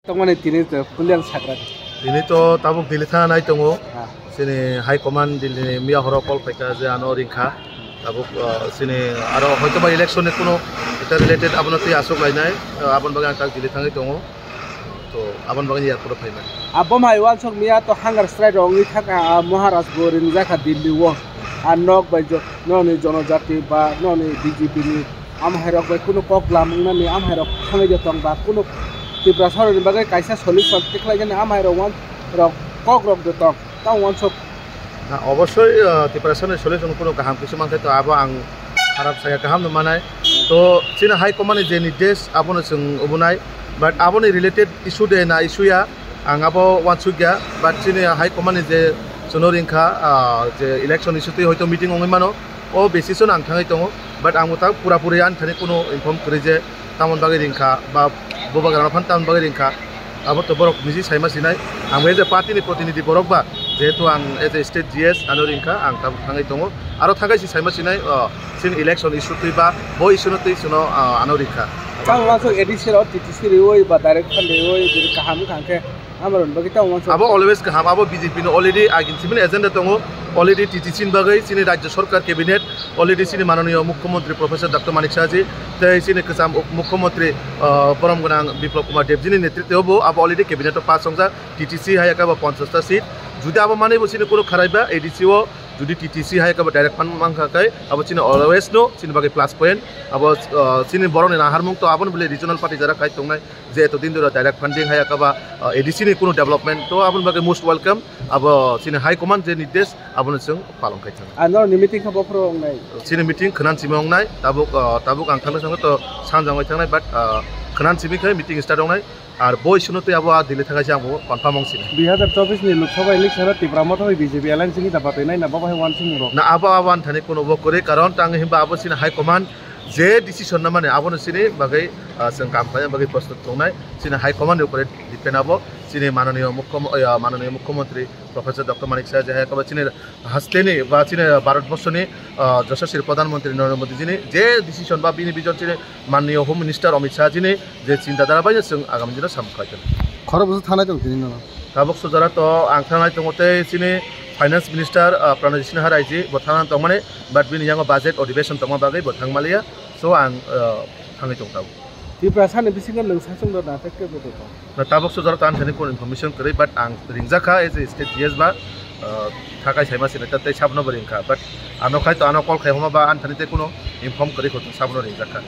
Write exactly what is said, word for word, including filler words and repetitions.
Tongmani tini to Puliang Sakra. Tini to tabuk Delhi thana nai tongo. Ah. Chini High Command Delhi ni miya horo call phaikha je ano ringkha. Tabuk, ah, chini aro hoito ba election ni kuno eta related abono twi aswk lainai, ah, aboni bagwi ang tak Delhi thangwi tongo. To aboni bagwi airport o phaimani. Abo mai wansuk miya to hunger strike rok wngwi thangkha, ah, Maharaj bo ringjak kha Delhi o. Ah, nok bai jo-, nokni jonojati ba nokni B J P ni Amhairok bai kunu kok lam wngnani amhairok thangwi de tong ba, kunu Tiprasarokni bagwi kaisa solution tikhlainani amhairok wan-, rok kok rok de tong, tamo wansuk. Na, obosoi, uh, Tiprasarokni solution kunu kaham kisa mankhe to abo ang kharap saya, kaham no manai. To chini High Command ni je nirdesh abono chwng obonai, but aboni related issue de na issue ya, ang abo wansuk ya, but chini High Command ni je chwngno ringkha, uh, je election issue twi hoito meeting wngwi mano, o basis o ang thangwi tongo, but ang bo ta pura puri ani thani kuno inform kwrwi je tamoni bagwi ringkha ba bubagrano phan tamoni bagwi ringkha, abo to borok niji saima sinai. Ang bo as a party ni protinidhi borok ba, jehetu ang as a state G S ano ringkha, ang tabuk thangwi tongo. Aro thakai si saima sinai, o, chini election issue twi ba bo issue no twi chwngno, o, ano ringkha. Tamo wansuk A D C rok T T C riwi ba direct phan riwi, jodi kaham wngkha hwnkhe, Amroni bagwi tamo wansuk. Abo always kaham, abo B J P ni already agin simi agenda tongo, already T T C ni bagwi chini Rajya Sarkar cabinet, already chini mananiya Mukhyamantri Professor Doctor Manik Saha ji, tei chini kwcham uk-, Mukhyamantri, ah, borom gwnang Biplab Kumar Deb ji ni netritwo bo abo already cabinet o pass wngjak, T T C hai khe bo ponchash ta seat. Jodi abo manwi bo chini kunu kharaiba A D C o jodi T T C hai khe bo direct phan mankha khe abo chini always no chini bagwi plus point, abo, ah, chini borok ni naharmung to aboni bwlwi regional party jara khai tongnai. Je eto din dura direct funding hai akaba, uh, A D C ni kunu development to aboni bagwi most welcome, abo chini high command je nirdesh abono chwng palong khai thang. Ano ni meeting kha bophoro wngnai. Chini meeting khwnan simi wngnai, tabuk, uh, tabuk ang thangna sango to sanjang oi thangnai, but, uh, khwnan simi khai meeting start wngnai, ar boi suno tei abo a Delhi thangai se ang bo confirm wng sini. Dui hazar chobbish ni Lok Sabha election o Tipra Motha bai B J P alliance ni da batwi nai na bo bai wansuk rok. Na abo abo ani thani kuno bo kwrwi karon tang himba abo chini high command je decision na mane abono chini bagwi, ah, chwng kam khlaina bagwi prostut tongnai. Chini high command ni upore depend abo. Chini mananiya mukhyam-, ah, mananiya mukhyamantri Professor Doctor Manik Saha je hai khe chini hasteni ba chini Bharat borso ni, ah, Yashaswi Pradhan Mantri Narendra Modi ji ni je decision ba bini vision chini mananiya Home Minister Amit Shah ji ni je chinta dhara bai chwng agami dino samung khlai tongo. Khorok bwswk thanai tong tini no? Tabuk sujara to ang thanai tongo tei chini Finance Minister, ah, Pranay Sinha Rai ji bo thanai tongmani, but bini yango budget odhibeshon tongma bagwi bo thangmaliya. So ang, ah, thangwi tong tabuk. Tiprasa ni bisingo nwng sachwng rw na tei kebo tong? Na tabuk sujara to ang thani kun information kwrwi, but ang ringjak kha as a state G S ba, ah, thakai saima sinai ta tei sabno bo ringkha, but ano khai to ano call khai homa ba ani thani tei kuno inform kwrwi kho to sabno ringjak kha.